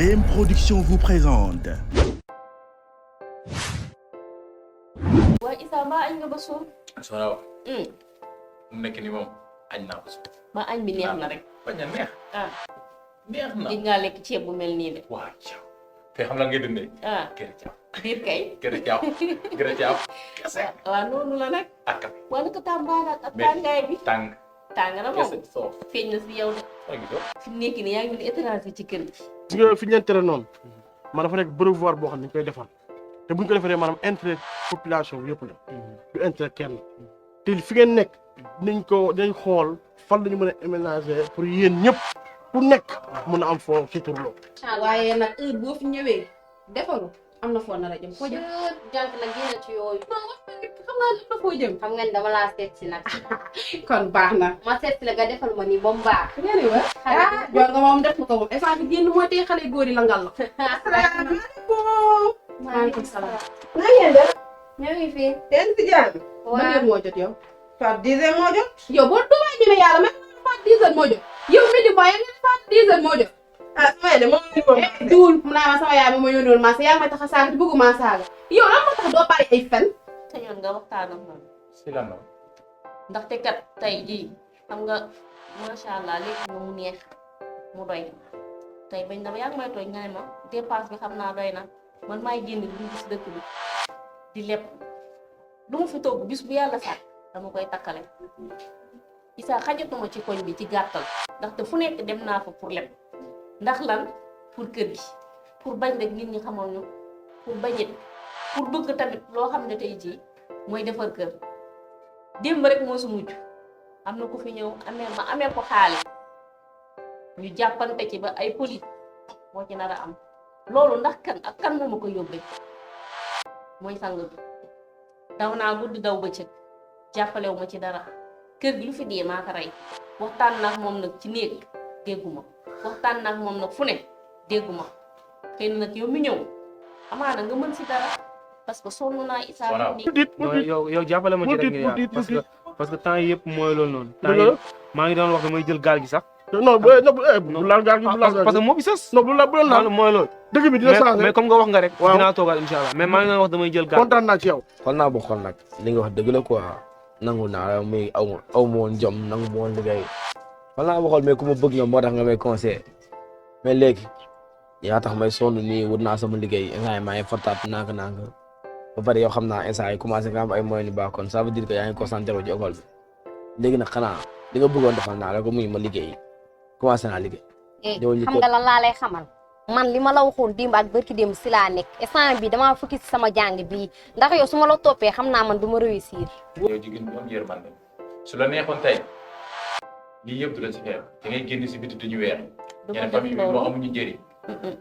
BM Production vous présente. waa Issa mbaa añ nga ba suur. Soxna wax. mu nekk nii moom añ naa ko suur. ba añ bi neex na rek. bañ a neex. neex na. gis ngaa lekk ceeb bu mel nii de. waaw caw. te xam la ngay dundee. gërë caw. biir kay. gërë caw. gërë caw. kese. waaw noonu la nag. ak kafe. wala ko tàmbaana ak tàngaay bi. tàng. tàng na moom. kese soof. feeñ na si yow de. fi mu nekk nii yaa ngi mel ni étranger ci kër gi. gis nga fi ñu tere noonu man dafa nekk brevoir boo xam ne dañ koy defar te buñ ko defaree maanaam intérêt population bi yëpp la du intérêt kenn te fi ngeen nekk dinañ xool fan lañu mën a aménager pour yéen ñëpp ku nekk mën a am foo suturloo. waaye nag heure boo fi ñëwee defalu am na foo nar a jëm foo jëm. jànk nag génn ci yooyu. xam naa am na foo jëm. xam nga ni dama laa seet si nag. kon baax na. ma seet si la nga defal ma nii ba mu baax. nga ne wa joo nga moom def ko moom instant bi génn mooy tey xale góor yi la ngal la. asalaamaaleykum. maaleykum salaam. na ngeen def. ñoo ngi fi. teen si jàng. waaw ba ngeen moo jot yow. Fatou 10 heures moo jot. yow boo dumaa ñeme yàlla même Fatou 10 heures moo jot. yow midi mooy nga ne Fatou 10 heures moo jot. ah sama yaay de moom la ñu ko. duul mu naa ma sama yaay moom ma yónni woon maa yaa may tax a saaga te bëgguma saaga. yow lan moo tax doo bari ay fen. te yoon nga waxtaan ak man. si lan la. ndaxte kat tey jii xam nga macha allah léegi nga mu neex mu doy tey bañ na ba yaa ngi may tooñ nga ne ma dépense bi xam naa doy na man maay génn di gis dëkk bi di leb lu mu fi togg bis bu yàlla sax dama koy takkale Issa xajatuma ci koñ bi ci gàttal ndaxte fu nekk dem naa fa pour leb ndax lan pour kër gi pour bañ rek nit ñi xamal ñu pour bañit pour bëgg tamit loo xam ne tey jii mooy defar kër démb rek moo su mujj am na ku fi ñëw amee ko xaalis ñu jàppante ci ba ay police moo ci nar a am loolu ndax kan moo ma ko yóbbee mooy sang bi daw naa guddi daw bëccëg jàppalewu ma ci dara kër gi lu fi dee maa ko rey waxtaan nag moom nag ci néeg dégguma waxtaan nag moom nag fu ne dégguma xëy na nag yow mi ñëw amaana nga mën si dara parce que sonn naa Issa nii. yow jàppale ma ci rek ngir yàlla parce que temps yëpp mooy loolu noonu. temps yëpp maa ngi doon wax damay jël gaal gi sax. non bu laal gaal gi bu laal gaal gi parce que moo fi sës. non bu laal mooy loolu. dëgg bi dina changé mais comme nga wax nga rek. waaw dinaa toogal incha allah mais maa ngi doon wax damay jël gaal. kontaan naa ci yow. xool naa ba xool nag li nga wax dëgg la quoi nangu naa muy aw ma woon jom nangu ma woon liggéey xool naa ba xool mais ku ma bëgg nga moo tax nga may conseillé mais léegi yaa tax may sonn nii wut naa sama liggéey instant yii maa ngi fortaat nànk-nànk ba pare yow xam naa instant yi commencé nga am ay moyens yu baax kon ça veut dire que yaa ngi concentré wu ci école bi léegi nag xanaa li nga bëggoon defal naa la ko muy ma liggéey commencé naa liggéey. xam nga lan laa lay xamal man li ma la waxoon démb ak barki démb si laa nekk instant bi damaa fukki si sama jàng bii ndax yow su ma la toppee xam naa man du ma réussir. yow jigéen bu am yërmande su la neexoon tey lii yëpp du la si xeer da ngay génn si biti duñu weer. du ma ñeneen def famille bi moo loolu amuñu njëriñ.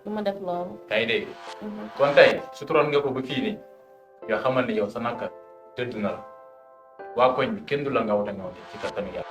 du ma def loolu. yaa ngi dégg. kon tey suturoon nga ko ba fii nii yoo xamal ne yow sa naka tëdd na la waa koñ bi kenn du la ngawte ngawte ci kattanu Yàlla.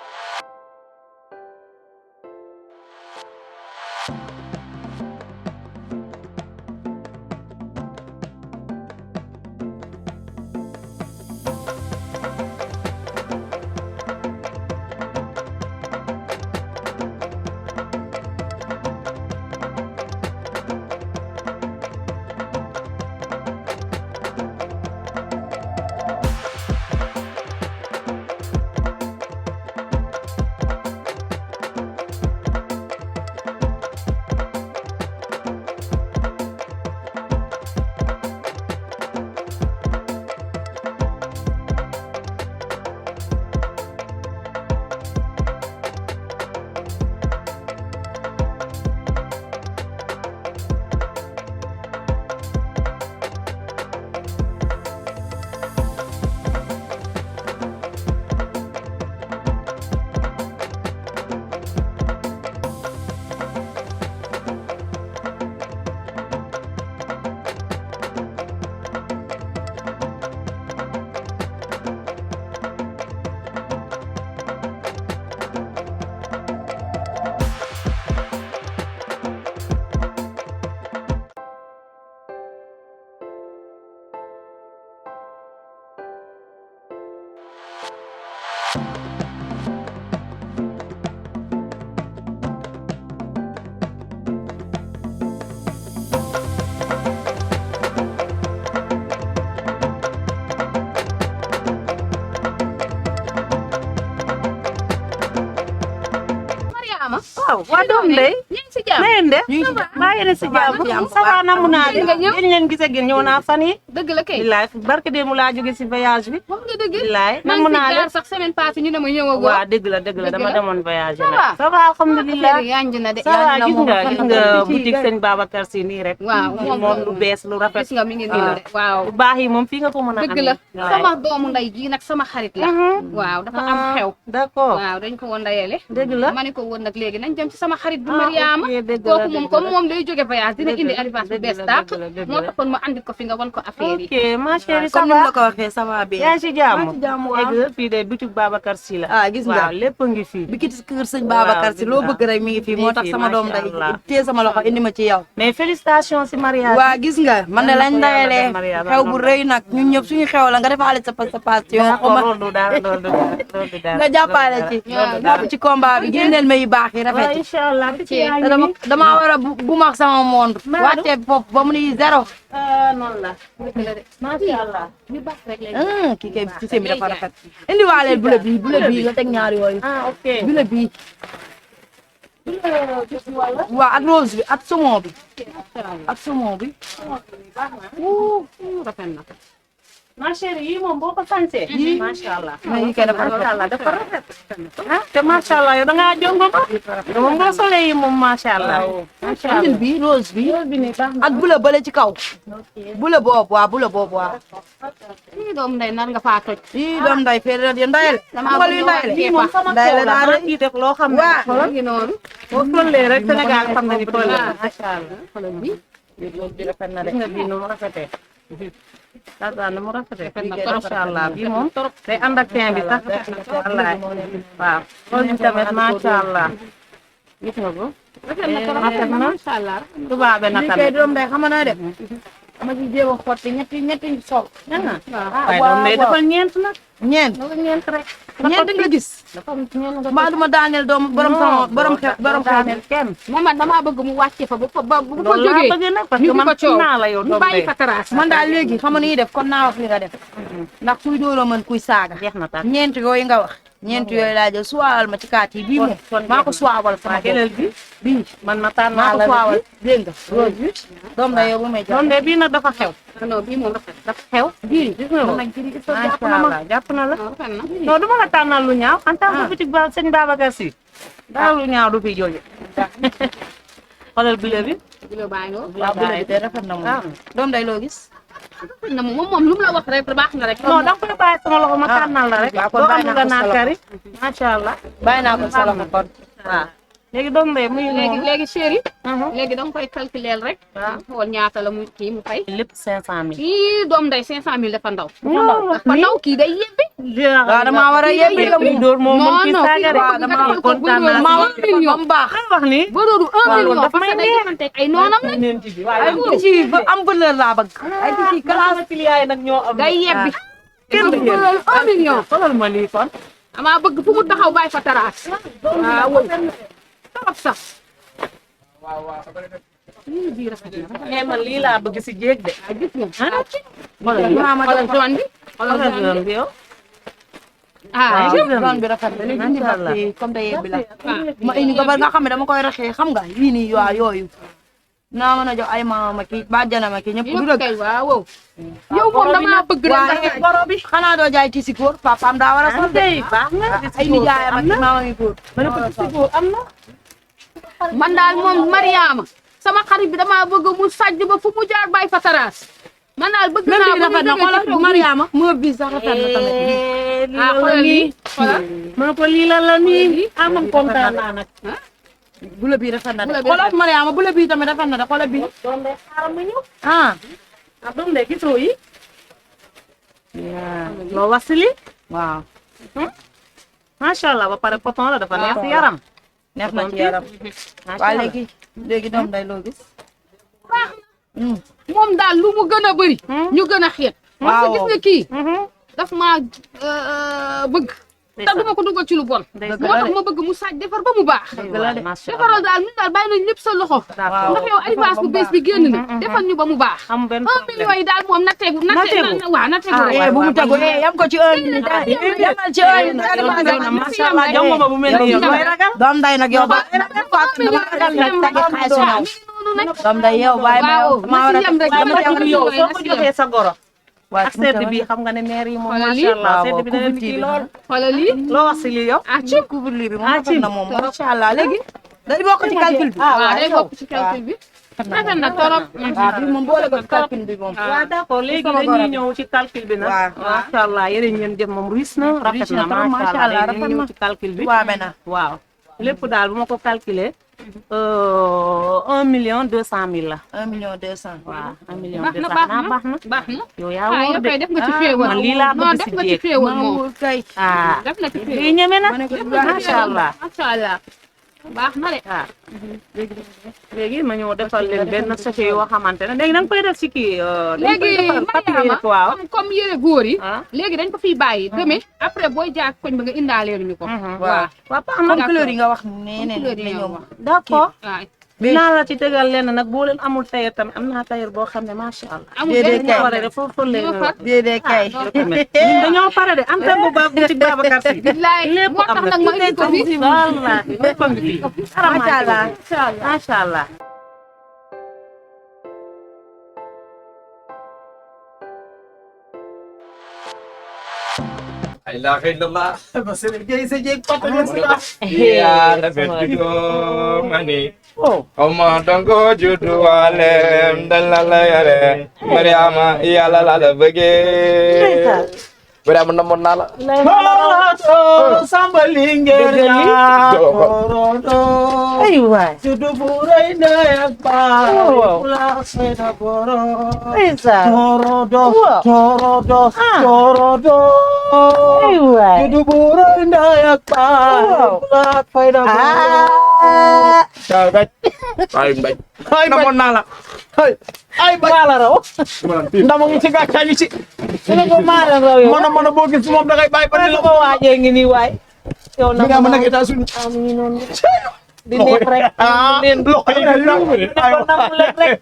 Mariama. waaw waa doom ndey. ñu ngi si jàmm. na ngeen def. maa yéene si jàmm. ça va namu naa leen. ngeen leen gisee gën ñëw naa fan yi. dëgg la kay. bilaay barke démb laa jóge si voyage bi. wax nga dëgg. bilaay namu naa leen. sax semaine passée ñu ne ma ñëwagoo. waaw dëgg la dama demoon voyage nag. ça va alhamdulilah. yanj na de. ça va gis nga boutique sëñ Babacar Si nii rek. waaw moom lu bees lu rafet. gis nga mi ngi nii de waaw. bu baax yi moom fii nga ko mën a amee. dëgg la sama doomu nday ji nag sama xarit la. waaw dafa am xew. d'accord waaw dañ ko woon ndayele. dëgg la ma ne ko woon nag léegi nañ dem ci sama xarit bu Mariama. kooku moom comme moom day jóge voyage dina indi arrivage bu bees tàq. moo taxoon ma andi ko fi nga wan ko affaire yi. ok ma chérie ça va comme ni la ko waxee ça va bien. yaa ngi si jàmm. maa ngi si jàmm waaw. dëgg fii de boutique Babacar Si la. ah gis nga waaw lépp a ngi fii. bi ki kër sëñ Babacar Si loo bëgg rek mi ngi fii moo tax sama doom day téye sama loxo indi ma ci yow. mais félicitations si mariage. waa gis nga man de lañ ndayalee xew bu rëy nag ñun ñëpp suñu xew la nga defaale sa participation. loolu daal nga jàppale ci. jàpp ci combat bi génneel ma yu baax yi rafet ci. incha allah damaa war a bu max sama monde. wàcce bopp ba mu ni zéro. noonu la. macha allah ñu baax rek lay kii kay ci seen bi dafa rafet. indi waaleel bule bii nga teg ñaari yooyu. ok bule bii. waaw ak rose bi ak saumon bi. ak saumon bi. rafet na. ma chérie yii moom boo ko sansee. macha allah. mais yii kay dafa rafet. dafa rafet. ah te macha allah yow da ngaa jongo ba. moom boo solee yi moom macha allah. macha allah andil bi rose bi. ak bule bële ci kaw. bule boobu waaw. kii doom nday nar nga faa toj. ii doom nday fee de ndayel. damaa bëgg ndayel. lii moom sama tool la maa ngi def loo xam ne. waaw ngi noonu. boo tollee rek Sénégal xam na ni tool la macha allah. xoolal bi. loolu bi rafet na de. gis nga bii nu mu rafetee. daal nu mu rafetee. macha allah bii moom day ànd ak teint bi sax. wallaay waaw. loolu bi tamit macha allah. gis nga ko. rafet na macha allah. tubaabe na lii kay tamit. doom nday xam nga def. ma ci jéem a xotti ñetti sol. waaye doom day defal ñeent nag. ñeent ñeent rek. ñeent nga gis. maa duma daaneel doom borom xew kenn. moom man damaa bëgg mu wàcce fa bu fa loolu laa jógee. bëgg nag parce ñu que di man ko coow naa la yow mu doom bàyyi day. fa terrasse. man daal léegi xam nga ni ñuy def kon naa wax li nga def. ndax kuy dooloo mën kuy saaga. jeex na tax. ñeent yooyu nga wax. ñeent yooyu laa jël suwaawal ma ci kaat yi bii moom. maa ko suwaawal sama bopp. jëlal bi bii man ma tànn maa naa ko la suwaawal dégg nga. rose bi doom da yow bu may doom jox. de bii nag dafa xew. non bii moom rafet dafa xew. bii gis nga ko nag jëri gis nga macha jàpp na ma. allah jàpp na la. rafet na. non du ma la tànnal lu ñaaw en tant que boutique ba sëñ Babacar Si. dara lu ñaaw du fi jóge. xoolal bile bi. bilo baa ngi woon. waaw bu la de rafet na moom. doom day loo gis. rafet na moom lu mu la wax rek baax na rek. non da nga koy bàyyi sama loxo ma tànnal la rek. waaw kon doo bàyyi am naa nga ko sa naan loxo. kari. macha allah. bàyyi naa ko sa loxo kon. waaw léegi doom de muy noonu. léegi chéri. léegi da nga koy calculer rek. xool ñaata la muy kii mu fay. lépp 500000. kii doom nday 500000 dafa ndaw. non dafa ndaw kii day yebbi. waaw damaa war a yebbi la mu. dóor moo mën ci saaga rek. waaw damaa war a kontaan naa maa war a yebbi ba mu baax. wax ni. ba doodu 1 million daf parce may que day defanteeg ay noonam la. ay ci am valeur laa bëgg. ay ci classe. client yi nag ñoo am. day yebbi. kenn du kenn loolu 1 million. xoolal ma lii kon. damaa bëgg fu mu taxaw bàyyi fa terrasse. waaw trop sax. lii bii rafet na. mais man lii laa bëgg si jéeg de. gis nga. xoolal zone bi. xoolal zone bi yow. ah zone bi rafet na léegi indi ba fii comme day yebbi la. ma indi ko ba nga xam ne dama koy raxee xam nga yii nii waa yooyu. naa mën a jox ay maama kii bàjjana ma kii ñëpp du yëpp dëgg. kay waaw. yow moom damaa bëgg rek nga waaye boro bi xanaa doo jaay tisi góor papaam daa war a sol de. baax na ay nijaayam ak maama ngi góor. ma ne ko ci góor am na. man daal moom Mariama sama xarit bi damaa bëgg mu sàjj ba fu mu jaar bàyyi fa terrasse. man daal bëgg même naa bii rafet na xoolal Mariama moo bi sax rafet na tamit. ah xoolal lii xoolal. ma ne ko lii la la nii. ah man kontaan naa nag. bula bii rafet na de Bula bi xoolal Mariama bula bii tamit rafet na de xoolal bii. doom de xaaral ma ñëw. ah. ah doom de gisoo yi. loo wasili. waaw. macha allah ba pare poton la dafa neex si yaram. neex na ci yaram. waaw léegi doom day loo gis. moom daal lu mu gën a bëri. ñu gën a xeet. waaw parce que gis nga kii. daf maa bëgg. te duma ko dugal ci lu bon moo tax ma bëgg mu sàcc defar ba mu baax defaral daal ñun daal bàyyi nañ lépp sa loxo ndax yow arrivage bu bees bi génn na defal ñu ba mu baax 1 million yi daal moom na tegu waaw na tegu bu mu tegu yam ko ci 1 million yamal ci 1 million macha allah jongo ma bu mel ni yow looy ragal doom day nag yow ba dama ragal nag tagi xaalis ñëw doom day yow bàyyi ma war a yow soo ko joxee sa goro ak sedd bi xam nga ne maire yi moom macha allah sedd bi dana kii lool xoolal lii loo wax si lii yow ci couvre-lit bi moom na moom macha allah léegi day bokk ci calcul bi waaw day bokk ci calcul bi rafet na torop bi moom boole ko ci calcul bi moom waaw d'accord léegi dañuy ñëw ci calcul bi nag macha allah yére ngeen jëf moom riis na rafet na macha allah dañuy ñëw ci calcul bi waaw lépp daal bu ma ko calculer 1 million 200 000 la. 1 million 200. waaw 1 million 200 baax na. yow yaa yow wóor de kay def nga ci féewal man lii laa bëgg si jéeg moom kay. def na ci féewal lii ñeme na macha allah. baax na de léegi ma ñëw defal leen benn sachet yoo xamante ne léegi da nga koy def si kii. léegi Mariama waaw comme yére góor yi. léegi dañ ko fiy bàyyi demee après booy jaag koñ ba nga indaalee ñu ko. waaw comme couleur yi nga wax nee nañ ñoom. d'accord dinaa la ci tegal lenn nag boo leen amul tailleur tamit am naa tailleur boo xam ne macha allah. déedéet kay pare de foofu lay déedéet kay. ñun dañoo pare de am bu baax bu ci Babacar Si. lépp moo tax nag ma indi ko fi. wallaahi lépp a ngi fi. macha allah macha allah. ay la xëy na ma ba sëriñ Gueye sa jéeg papa ya rafet juddoo ma ni oma dongo juddu waalem dalla la yare Mariama yàlla la la bëggee Mariama namoon naa la Korodo Samba Linguère ñaa Korodo ay waay juddu bu rëy ndey ak baay la seeda boro Korodo Korodo Korodo ay waay juddu bu rëy ndey ak baay la fayda ay mbay namoon naa la ay ba la raw ndama ngi ci gàcce ngi ci ko maala raw yow mën a boo gis moom da ngay bàyyi ba ni la ko waajee ngi nii waay yow mi nga ma nekk États-Unis am ñu noonu di neex rek leen loxo yi dañ nangu de ay nam leen rek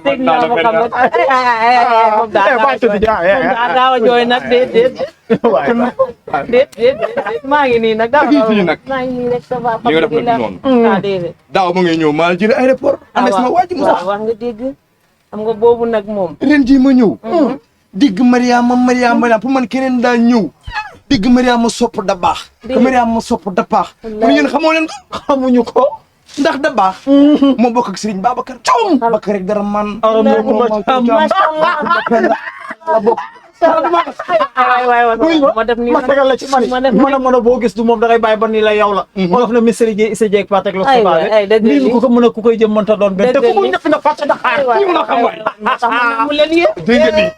teg naa ko xam moom daa gaaw a jooy nag déet maa ngi nii nag maa ngi nii rek ça va li nga def nag noonu déedéet daaw ma ngay ñëw maa jël aéroport ànd sama waa ji mu sax wax nga dégg xam nga boobu nag moom ren jii ma ñëw digg Mariama pour man keneen daa ñëw digg Mariama sopp da baax que Mariama sopp da baax pour yéen xamoo leen ko xamuñu ko ndax da baax moo bokk ak Serigne Babacar Thiam Babacar rek dara man ma def nii ma tegal la ci man mën a boo gis du moom da ngay bàyyi ba ni la yow la wolof na misiri ji isa jeeg patek la sobaale lii ku ko mën a ku koy jëm mënta doon benn te ku mu ñëpp na fàtte da xaar ñu la xam waay mu leen yéen dégg nga nii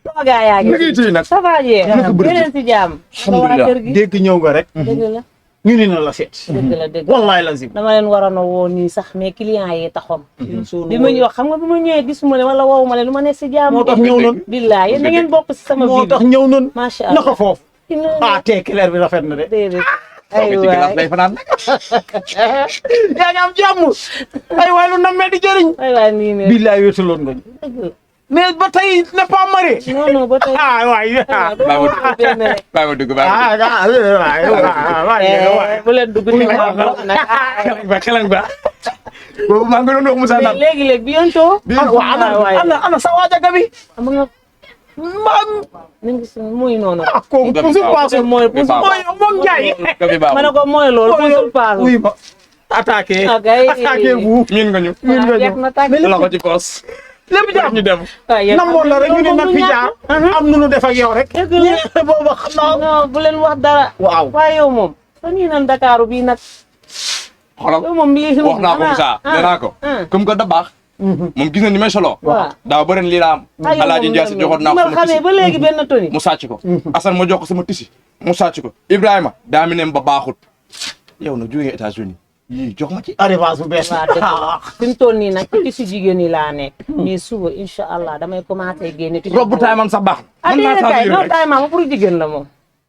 toogaa yaa ngi nag ça va yee yeneen si jàmm alhamdulilah dégg ñëw nga rek dëgg la ñu ni na la seet dëgg la dëgg wallaay lazim dama leen waroon a woo nii sax mais client yi taxoon bi ma ñëw xam nga bi ma ñëwee gisuma leen wala woowu ma leen lu ma ne si jàmm moo tax ñëw noonu billaay yéen da ngeen bokk si sama moo tax ñëw noonu macha allah naka foofu tee clair bi rafet na de déedéet ay waay lay fanaan yaa ngi am jàmm ay waay lu nam di jëriñ ay waay nii ne billaay wéetaloon nga mais ba tey n'est pas marié non ba tey waay baa ma dugg bu leen dugg ni ba xelang ba boobu maa ngi doon wax Moussa Ndao léegi bientôt ana sa waajaga bi am nga ni ngi si muy noonu kooku pusul paase mooy moom Ndiaye ma ne ko mooy loolu pusul paase oui ma attaqué bu miin nga ñu loxo ci poos lépp jaar ñu dem namoon la rek ñu ne nag fi jaar am nu nu def ak yow rek boobu xam naa non bu leen wax dara waaw waaye yow moom fa nii nan Dakar bii nag xoolal yow moom lii wax naa ko Moussa nee naa ko comme que da baax moom gis na ni may solo daaw ba ren lii la am Alaaji Ndiass joxoon naa ko sama xamee ba léegi benn toni mu sàcc ko Assane ma jox ko sama tisi mu sàcc ko Ibrahima daa mi nem ba baaxut yow nag jógee États-Unis yii jox ma ci arrivage bu bees fi mu toll nii nag ci si jigéen ñi laa nekk mais suba incha allah damay commencé génne robu taay man sax baax déedéet kay non taay ma pour jigéen la moom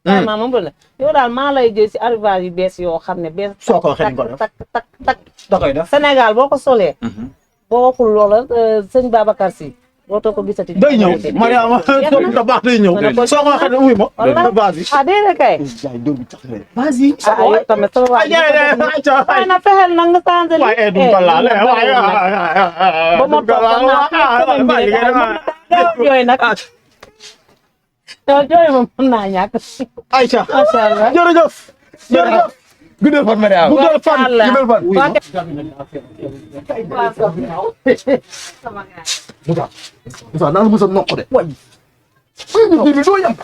vraiment moom la yow daal maa lay jël si arrivage yu bees yoo xam ne bees. soo ko waxee ko def tak da koy def. Sénégal boo ko solee. boo waxul loola sëñ Babacar Sy dootoo ko gisati. day ñëw Mariama sopp da baax day ñëw. soo ko waxee wuy ma. vas-y. ah déedéet kay. vas-y. ah yow tamit sama waa ji na fexeel nag nga changé. waaye du ko laal waaye ba ma toog jooy nag. jooy moom mën naa ñàkk. Aïcha macha allah jërëjëf. jërëjëf. guddal fan Mariama. guddal fan. guddal fan. Moussa naa la Moussa noq de. waay. bi doo yam.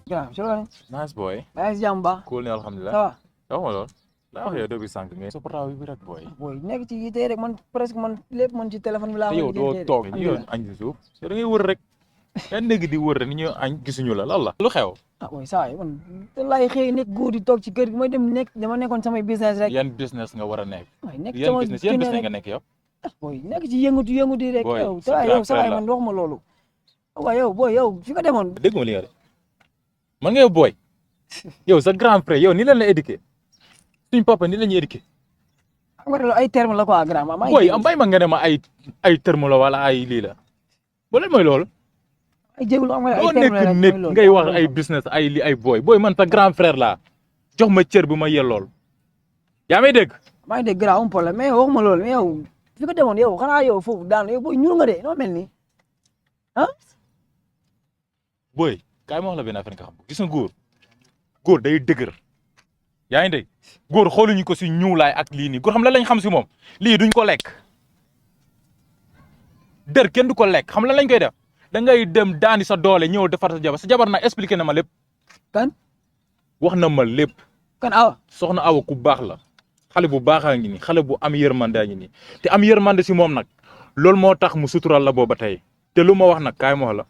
Grand ci loolu. nice boy. maa ngi si jàmm ba. cool ne alhamdulilah. ça va. wax ma lool. daa wax yow depuis sànq mais sa portable bi rek boy. booy nekk ci yite rek man presque man lépp man ci téléphone bi laa. te yow doo toog ñu yow añ si suuf. yow da ngay wër rek. yaa dégg di wër rek ni ñu añ gisuñu la lan la. lu xew. ah booy saa yi man te laay xëy nekk góor di toog ci kër gi mooy dem nekk dama nekkoon samay business rek. yan business nga war a nekk. waay nekk yan sama business yan business nga nekk yow. booy nekk ci yëngatu rek. Boy, yow sa yow saa yi grand man wax ma loolu. waaw yow booy yow fi nga demoon. dégg nga li nga de man nga yow booy yow sa grand frère yow ni leen la éduqué suñ papa ni la ñuy éduqué. xam nga loolu ay terme la quoi grand ma. booy am bay ma nga ne ma ay terme la wala ay lii la ba leen mooy loolu. ay jégalu am nga ay boo terme la nekk rek nit mooy loolu. ngay wax ay business ay li ay booy booy man sa grand frère laa jox ma cër bu ma yellool yaa may dégg. maa ngi dégg grand am problème mais waxuma loolu mais yow fi nga demoon yow xanaa yow foofu daan yow booy ñuul nga de noo mel nii ah. booy kaay ma wax la benn affaire nga xam gis nga góor day dëgër yaa ngi dégg góor xooluñu ko si ñuulaay ak lii nii góor xam la lañ xam si moom lii duñ ko lekk dër kenn du ko lekk xam la lañ koy def da ngay dem daani sa doole ñëw defar sa jabar nag expliqué na ma lépp. kan wax na ma lépp. kan awa soxna awa ku baax la xale bu baaxaa ngi nii xale bu am yërmande ngi nii te am yërmande si moom nag loolu moo tax mu sutural la booba tey te lu ma wax nag kaay ma wax la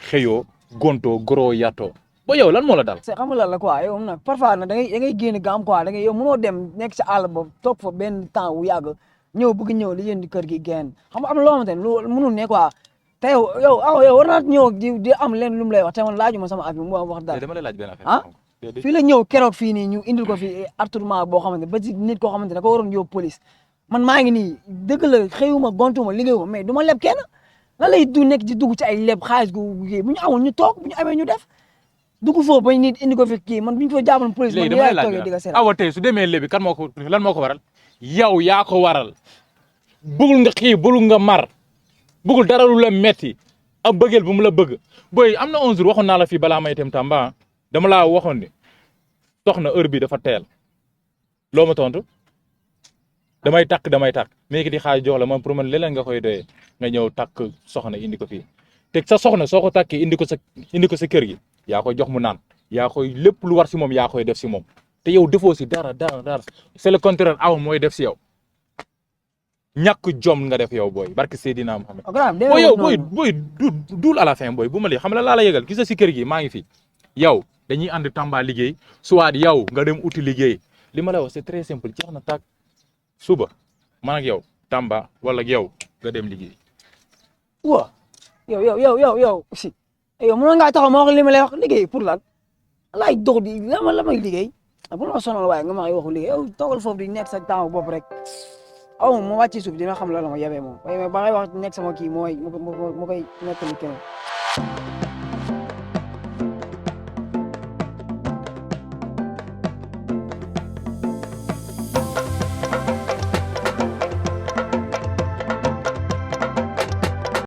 xëyoo gontoo goroo yaatoo ba yow lan moo la dal. c'est xam nga lan la quoi yow nag parfois nag da ngay génn gaam quoi da ngay yow mënoo dem nekk ci àll ba toog fa benn temps wu yàgg ñëw bëgg ñëw li yéen di kër gi génn xam nga am na loo xamante ne lu mënul ne quoi te yow war naa ñëw di am leen lu mu lay wax te man laajuma sama avis mu wax dara. dama lay laaj benn affaire. ah fii la ñëw keroog fii nii ñu indil ko fi artourement boo xamante ba ci nit koo xamante ne ko waroon yóbbu police man maa ngi nii dëgg la xëyuma gontuma liggéeyuma mais du ma leb kenn lan lay du nekk di dugg ci ay leb xaalis gu bu ñu amul ñu toog bu ñu amee ñu def dugg foofu ba nit indi ko fi kii man bu ñu fa jàppoon police man léegi dama lay yaay toogee di laaj nga awa tey su demee lébi kan moo ko lan moo ko waral yow yaa ko waral bëggul nga xii bëggul nga mar bëggul dara lu la metti am bëggeel bu mu la bëgg booy am na 11 jours waxoon naa la fii balaa may dem Tamba dama laa waxoon ni soxna heure bi dafa teel loo ma tontu damay takk mais ki di xaaj jox la man pour man leneen nga koy doyee nga ñëw takk soxna indi ko fii te sa soxna soo ko takkee indi ko sa kër gi yaa koy jox mu naan yaa koy lépp lu war si moom yaa koy def si moom te yow defoo si dara c'est le contraire aw mooy def si yow ñàkk jom nga def yow booy barke Seydina Mohamed. booy yow booy duul à la fin booy bu ma lii xam la laa la yëgal gis nga si kër gi maa ngi fi yow dañuy ànd Tamba liggéey soit yow nga dem uti liggéey li ma la wax c'est très simple jeex na tàkk suba man ak yow Tamba wala yow nga dem liggéey. waaw yow si yow mënoon ngaa taxaw ma wax li ma lay wax liggéey pour lan laay dox di la may liggéey bu ma sonal waaye nga ma waxu liggéey yow toogal foofu di nekk sa temps bopp rek aw ma wàcc suuf dina xam la ma yebee moom waaye ba ngay wax nekk sama kii mooy mu koy nekk ni keneen